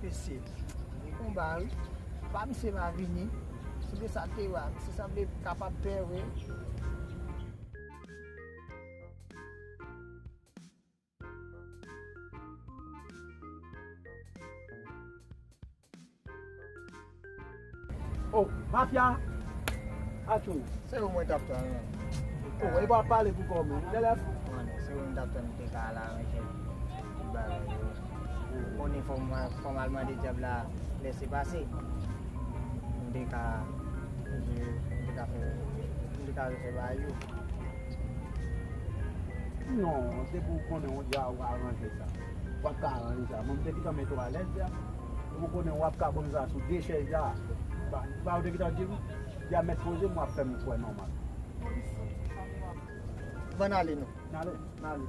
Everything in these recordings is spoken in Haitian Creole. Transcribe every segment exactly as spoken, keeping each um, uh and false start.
Mesye, konba wi. Pa misye pa vini. Se de sa te wa, misye sanble kapab pè vre. Oh, mafya! Atchou! Se ou mwen t ap tann. Oh, e pa pale pou kò men. Lè lè. Mwen, se ou mwen t ap tann, m te ka al aranje ti bagay yo. Ou konnen fò m, fò m al mande dyab la lèse pase. M te ka, m te ka fè, m te ka refè bagay yo. Non, depi w konnen w, ya, w aranje sa. W ap ka aranje sa. Mwen, m te gentan mete w alèz, ya. Depi w konnen w ap ka ban m sa sou de chèz, ya. Ba, ba, w te gentan di m, ya, mèt poze m, w ap fè m kwè nòmal. Bann ale, non. N ale. N ale.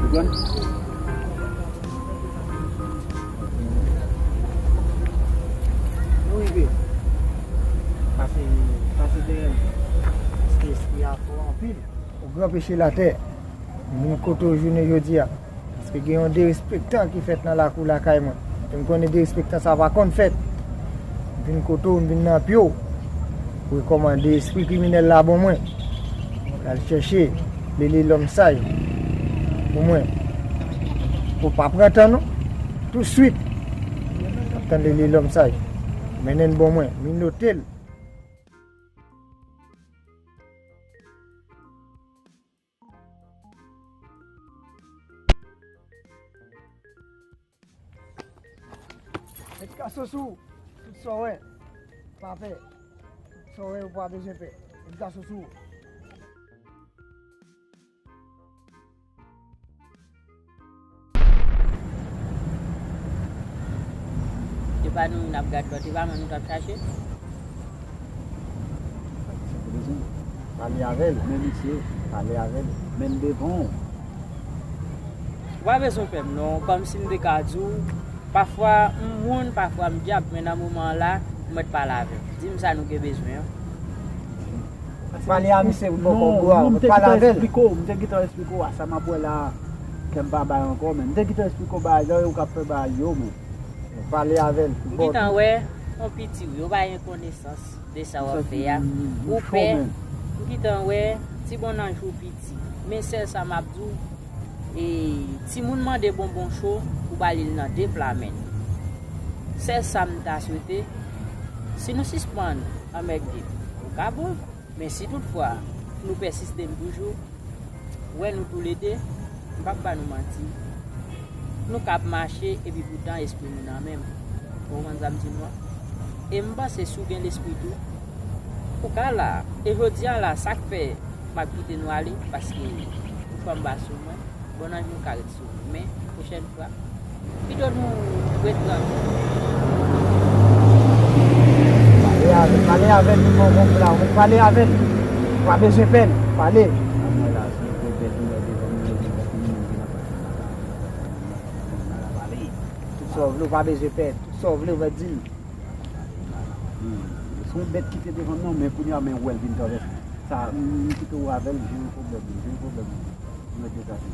Konprann? Nou rive. Pase, pase dèyè m. Paske espri a fò anpil. Ou gran peche latè. M vin kote w jounen jodi a. Paske gen yon derespektan ki fèt nan lakou lakay mwen. E m konnen derespektan sa pa konn fèt. M vin kote w, m vin nan pye w. Pou rekòmande espri kriminèl la ban mwen. Pou l al chèche Lele lòm saj pou mwen. Ou pa pran tan non. Touswit. Ap tann Lele lòm saj. Mennen l ban mwen. M vin note l. Met kaso sou ou. Tout sa w wè, pa pè. Tout sa w wè, ou pa bezwen pè. Met kaso sou ou. E pa nou n ap gad lòt, e pa mwen nou t ap chache. Sa pou bezwen. Pale avè l. Men misye, pale avè l. Men devan w. Ou pa bezwen pè m non, kòmsi m te ka di w, pafwa m moun, pafwa m dyab, men nan moman an la, m mèt pale avè w. Di m sa nou gen bezwen an. Pale a misye pou poko gou a, non, pale avè l. M te gentan esplike w, m te gentan esplike w a sa m ap wè la, kè m pa bay ankò, men m te gentan esplike w bagay yo, ou k ap fè bagay yo, men. Pale avè l. M gentan wè, yon piti wi, ou pa gen konesans de sa w ap fè a. Ou pè, m gentan wè, ti bonnanj ou piti. Men sèl sa m ap di w, e, timoun mande bonbon cho, ou ba li l nan de pla men. Sèl sa m ta swete, si nou sispann anmède, ou ka bon. Men si toutfwa nou pèsiste m toujou, wè nou toulede, m p ap ba nou manti, nou kab mache epi poutan espri nou nan men m. Ou konprann sa m di nou an? E m panse si w gen lespri tou, ou ka la. E jodi a la, sa k fè m ap kite nou ale, paske ou fè m ba sou mwen. Bonnanj nou ka ret sou nou, men pwochèn fwa, pito nou ret trankil. Pale avè l, pale avè l, li poko la, ou mèt pale avè l. Ou pa bezwen pè l, pale. Mwen la, si nou te bèt nou wè devan nou, nou te bèt nou, nou te nan pase la, la, la, pale. Tout sa w vle, ou pa bezwen pè. Tout sa w vle, ou mèt di l. Hmm. Se yon bèt ki te devan m nan, men kounye a, men ou wè l vin travèse. Sa, m, m kite w avè l, jere pwoblèm ou, jere pwoblèm ou. Ou mèt degaje.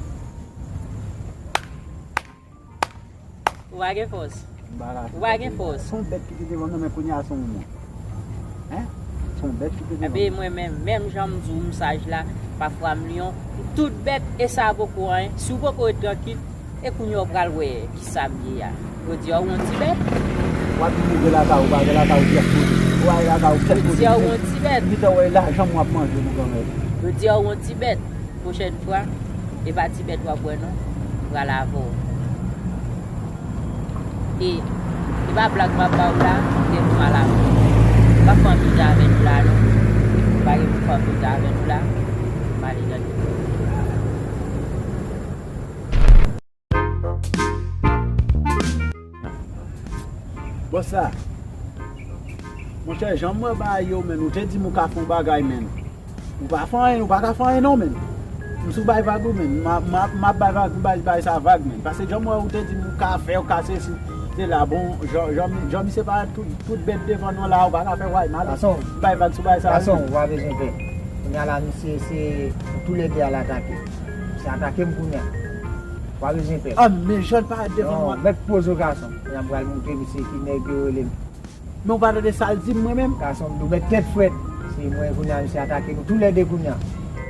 Ou pa gen fòs. Ou pa gen fòs. Se yon bèt ki te devan m nan, men kounye a se yon moun. Hein? Se yon bèt ki te devan m. Ebyen, mwen menm, menm jan m di w m saj la, pafwa m lyon, m tout bèt, e sa poko anyen. Si w poko ret trankil, e kounye a w pral wè kisa m ye a. Yo di a w yon ti bèt. W ap vin mouri lakay ou, pa gen lakay ou pyès kote. Ou pa gen lakay ou pyès kote. Yo di a w yon ti bèt. Ou gentan wè lajan m w ap manje, boug anmède. Yo di a w yon ti bèt. Pwochèn fwa, e pa ti bèt w ap wè non, m pral avè w. E, e pa blag m ap ba w la, m gen pou m al avè w. M pa fè anpil tan avè nou la non. M pa gen pou fè anpil tan avè nou la. M ale tande. Bòs la. Monchè, jan m wè bagay yo, men, ou te di m ou ka fè yon bagay, men. Ou pa fè anyen, ou pa ka fè anyen non, men. M sou bay vag ou, men. M a, m a, m ap bay vag, bay, bay sa vag, men. Paske jan m wè ou te di m ou ka fè, ou ka sesi. Se la, bon, jan, jan, jan misye parèt tout, tout bèt devan nou la, ou pa ka fè wayman. Gason, bay vag sou bagay sa. Gason, ou pa bezwen pè. Kounye a la, misye, se pou toulède al atake. Misye atake m kounye a. Ou pa bezwen pè. Ah, men jan l parèt devan mwen. Non, mèt poze w, gason. Kounye a m pral montre misye ki nèg yo rele m. Men ou pa tande sa l di m, mwen menm? Gason, m di w mèt tèt frèt. Se mwen kounye a, misye atake nou toulède kounye a.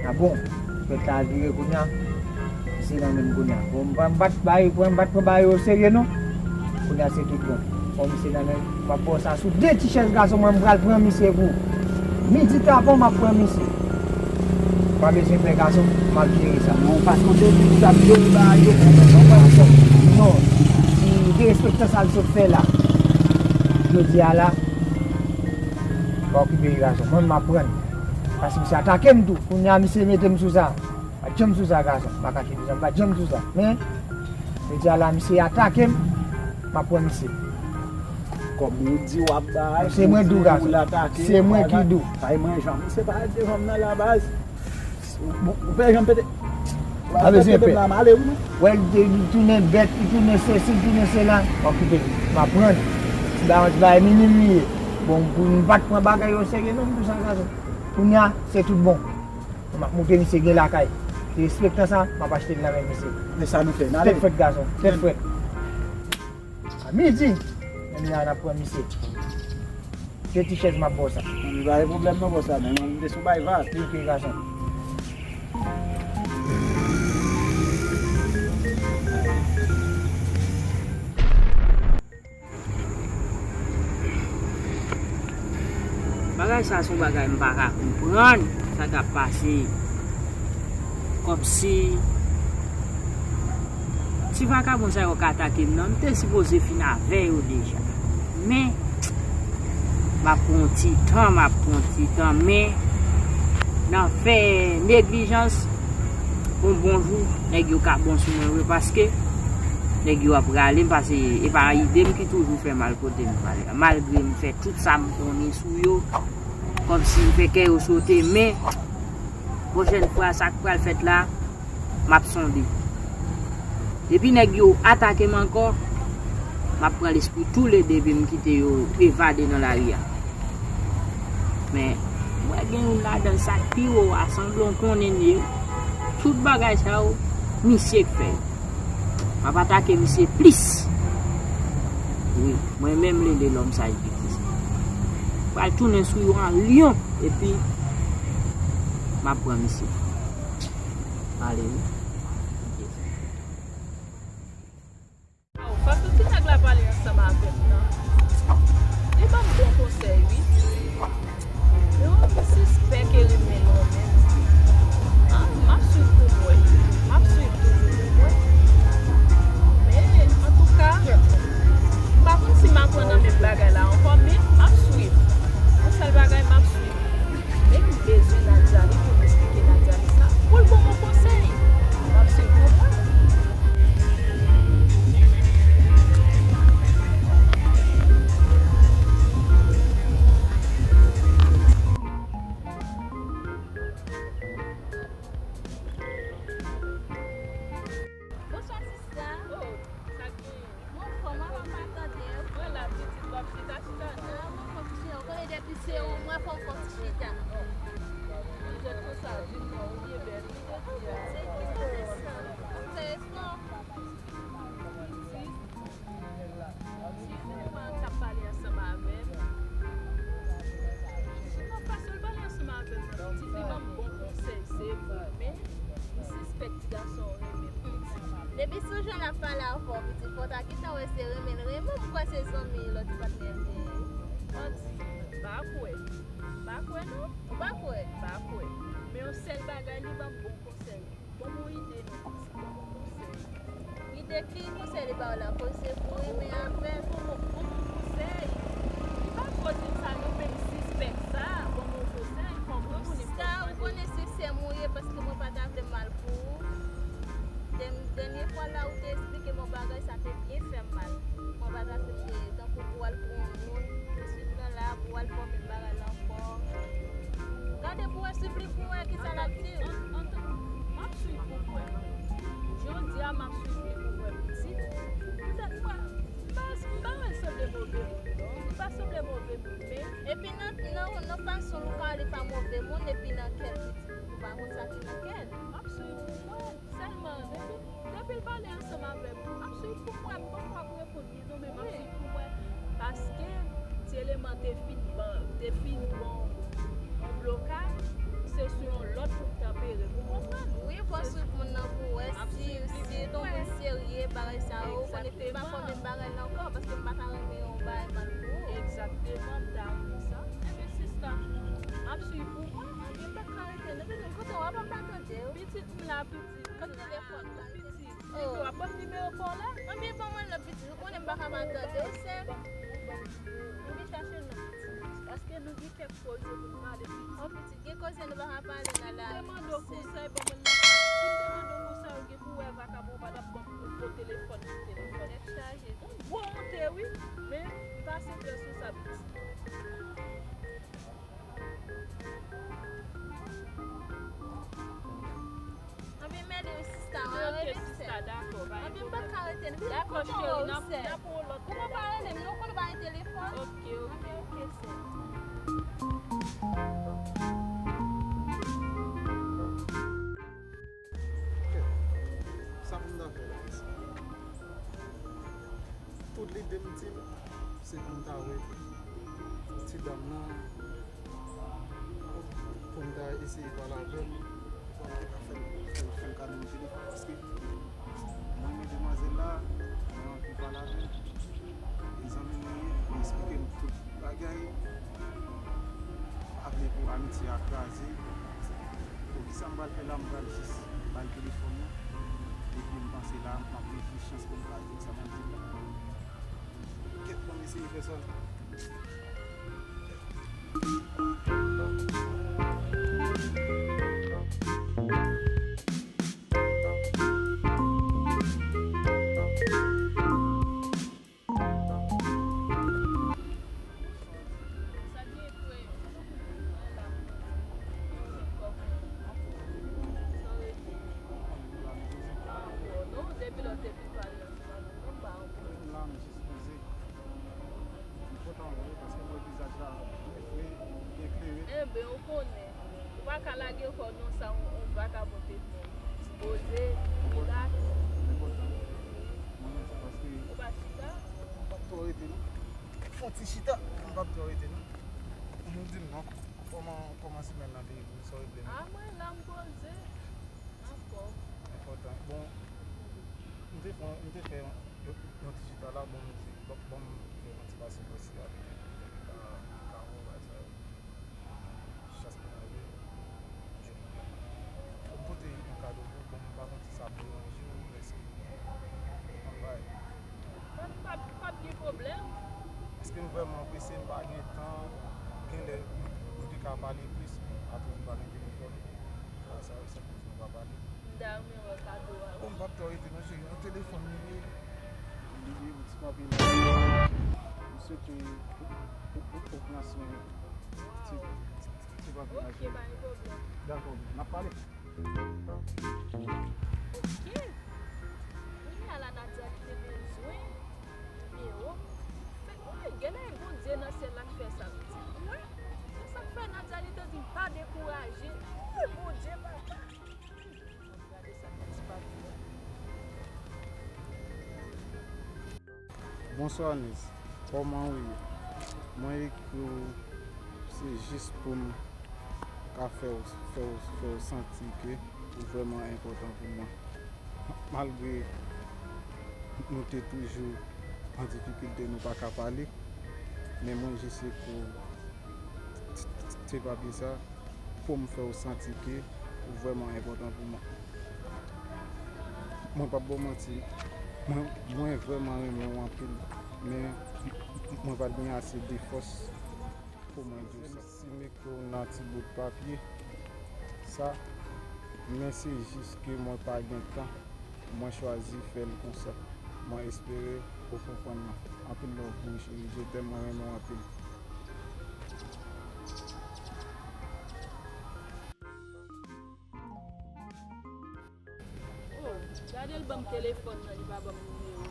A bon, fèt la vire kounye a. Misye nan men m kounye a. Bon, m pa, m pa t bay, m pa t pran bagay yo oserye non. Kounye a se tout bon. Bon, misye nan men m, m ap ba w sa sou de ti chèz gason, mwen m pral pran misye pou midi tapan, m ap pran misye. Pa bezwen pè gason, m ap jere sa. Non, paske w te di w t ap jere bagay yo pou mwen, non, gason. Non, si derespektan sa l sot fè la, jodi a la, pa okipe li gason. Mwen, m ap pran l. Paske misye atake m tou. Kounye a, misye mete m sou sa. Pa t janm sou sa, gason. M pa kache nou sa, m pa t janm sou sa. Men, jodi a la, misye atake m, m ap pran misye. Kòm ou di w ap bay, se mwen di w, gason. Se mwen ki di w. Bay mwen jan. Misye pa devan m nan la baz. Bon, ou fè jan pete. Pa bezwen pè. Wè, li te, li tounen bèt, li tounen sesi, li tounen sela. M ap kite li. M ap pran li. Ti bagay, ti bagay minim li ye. Bon, pou m pa t pran bagay yo serye non, m di w sa, gason. Kounye a, se tout bon. M ap montre misye gen lakay. Derespektan sa, m ap achte l nan men misye. Men sa nou fè, n ale. Tèt frèt, gason. Tèt frèt. A midi, menm jan n ap pran misye. Se ti chèz m ap ba w sa. Mwen, pa gen pwoblèm non, bòs la, men mwen, m te sou bay vag. Ok, gason. Bagay sa se yon bagay m pa ka konprann sa k ap pase. Kòmsi ti vakabon sa yo ka atake m nan, m te sipoze fin avè yo deja. Men, m ap pran yon ti tan, m ap pran yon ti tan, men nan fè neglijans, yon bon jou, nèg yo ka bon sou mwen vre, paske nèg yo ap rale m, paske e pa ide m ki toujou fè mal kote m pale a. Malgre m fè tout sa m konnen sou yo, kòmsi m fè kè yo sote, men pwochèn fwa, sa k pral fèt la, m ap sonde. Depi nèg yo atake m ankò, m ap pran lespri toulede epi m kite yo evade nan lari a. Men, m wè gen youn ladan sa k pi wo a, sanble w konnen l ye. Tout bagay sa yo, misye k fè yo. M ap atake misye plis. Wi, mwen menm Lele lòm saj ki di sa. Pral tounen sou yo an lyon, epi m ap pran misye. Ale wi. Aw, pa soti nèg la pale ansanm avè m nan. Li ban m bon konsèy, wi. Yo, m sispèk e renmen l menm. Ah, m ap swiv pou m wè. M ap swiv toujou pou m wè. Men, antouka, m pa konn si m ap pran nan menm bagay la ankò, men m ap swiv. Yon sèl bagay, m ap swiv. Men m bezwen Nadia, li pou m esplike Nadia li sa. Pou l ban m yon konsèy. M ap swiv pou m wè. Bonswa, sista. Oh, sa k genyen? Mwen anfòm, mwen pa tande w. Mwen la, pitit, w ap chita, chita. Ah, mwen fò pitit, ou konnen depi se ou, mwen fò m fò ti chita. Oh. Mwen jwenn konsa, di m non, ou byen bèl, wi, jodi a. Se ki kote sa? Ou fè espò? Pitit. Ti moman k ap pale ansanm avè m. Se pa fason l pale ansanm avè m nan, pitit, li ban m bon konsèy, se vre, men m sispèk ti gason an renmen m, pitit. Depi sou jan l ap pale avè w, pitit, fò w ta gentan wè se renmen l renmen w, m kwè se zanmi lòt patnè l te ye. Manti, m pa kwè. M pa kwè non. Ou pa kwè? M pa kwè. Men yon sèl bagay, li ban m bon konsèy. Ban m yon ide non, pitit, ban m yon konsèy. Ide ki konsèy li ba w la? Koz se pou renmen avè l? Ban m yon, ban m yon konsèy. Li pa koz sa non, men m sispèk sa. Ban m yon konsèy, kòm ou konnen. Sista, ou konnen se sè m ou ye, paske mwen pa ta vle mal pou ou. Dèn-, dènye fwa la, ou te esplike m yon bagay, sa te byen fè m mal. Mwen pa ta vle m te tankou pou w al pran yon moun, ensuite la, pou w al fòme bagay la ankò. Gade pou wè, swiv li pou wè kisa l ap di. An, an, m ap swiv pou m wè. Jodi a, m ap swiv li pou m wè pitit. Petèt m wè Epi nan, nan, nan fason Louka li pa move moun, epi nan kè l pitit, ou pa konn sa ki nan kè l. M ap swiv pou mwen. Sèlman, depi, depi l pale ansanm avè m, m ap swiv pou mwen. M poko ap reponn li non, men m ap swiv pou mwen. Paske ti eleman te fin ban, te fin ban yon blokay, se sou yon lòt pou m tanpere. Ou konprann? Wi, fò swiv moun nan pou wè si, si se yon moun serye, bagay sa yo, ou konnen, epi pa fè menm bagay la ankò, paske m pa ta renmen yon bagay mal pou ou. Egzakteman, m ta renmen sa. Ebyen, sista, m ap swiv pou mwen. Ebyen, m pa ka rete, non, non, kote w ap, m pa tande w. Pitit m la, pitit. Kot telefòn la? Pitit. Pitit, w ap ban m nimewo pa w la? Ebyen, ban mwen l, pitit. Ou konnen m pa ka pa tande w, sè. Ou vin chache l, non, pitit. Paske nou gen kèk koze pou n pale, pitit. Gen koze nou pa ka pale nan lari. Si m te mande w konsèy, ban mwen l nan. Si m te mande w konsèy, ou gen pou wè vakabon pa t ap ban m nouvo telefòn sou telefòn. Tèt chaje. Yon gwo onte, wi. Men, m pase trè sou sa, pitit. Anben, mède wi, sista, mwen rele sista, dakò, pa gen pwoblèm. Anben, m pa ka rete, non. Dakò, cheri, n ap, n ap yon lòt lè, dakò. Ou pa rele m, non, konn pa gen telefòn. Ok, ok. Anben, ok, sè. Ok. Sa pou m ta fè la, mèsi. Tout lide m di m, se pou m ta wè ti dam nan, pou m ta eseye pale avè l, pou l ta fè m, fè m, fè m kado yon telefòn, paske mwen renmen demwazèl la, mwen anvi pale avè l. E zanmi mwen ye, li eksplike m tout bagay. M pa vle pou amitye a kraze. Poukisa m pral fè la, m pral jis ba l telefòn nan. Epi m panse la, m ap reflechi chans pou m ka di l sa m ap di l la. Kèt, ban m eseye fè sa. Enben, ou konnen. Ou pa ka lage kò w nan sa yon, yon vakabon te fè. Poze, rilaks. Ou pa chita? M p ap twò rete, non. Fè yon ti chita, m p ap twò rete, non. Ou di m non, kòman, kòman semèn nan te ye pou ou, sa w regle menm? A, mwen la, m poze. Anfòm. Enpòtan. Bon, m te fè, m te fè yon, yon ti chita la, bon, m di, bon, bon, m fè yon ti pase pase avèk Louka, Louka, bagay sa yo. Chans pou mwen, wi. Jodi a. Fò m pote yon kado pou ou, bon, m pa konn si sa ap deranje w, èske w konn bagay? Pa, pa, pa gen pwoblèm. Paske m vrèman prese, m pa gen tan. Genlè, nou te ka pale plis, men akoz m pa gen telefòn, sa, sa, se koz nou pa pale. M ta renmen wè kado a, wi. Bon, m p ap twò rete non, cheri. Yon telefòn li ye. Li ye, yon ti papye la. M swete ou, ou, ou, ou pran swen ti, ti, ti papye la, cheri. Ok, pa gen pwoblèm. Dakò, n ap pale. Ok. Kounye a la, Nadia, li te bezwen nimewo. Fè, wi, genlè e Bondye nan syèl la k fè sa, pitit. Wi. Se sa k fè Nadia, li te di m pa dekouraje. Wi, Bondye papa. Gade sa, ti papi a. Bonswa, Niz. Kòman ou ye? Mwen ekri w, se jis pou m ka fè w, fè w, fè w santi ke ou vrèman enpòtan pou mwen. Malgre nou te toujou an difikilte, nou pa ka pale, men mwen jis ekri w ti, ti, ti papye sa pou m fè w santi ke ou vrèman enpòtan pou mwen. Mwen p ap ba w manti, mwen, mwen vrèman renmen w anpil, men mwen pa t gen ase de fòs pou mwen di w sa. Si m ekri w nan ti bout papye sa, men se jis ke mwen pa gen tan, mwen chwazi fè l konsa. Mwen espere ou konprann mwen. Anpil love pou ou, cheri. Je t'aime, mwen renmen w anpil. Oh, gade l ban m telefòn nan, li pa ban m nimewo.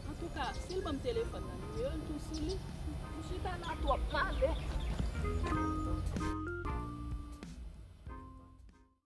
An Antouka, si l ban m telefòn nan, nimewo l tou sou li. M chita la twòp, m ale.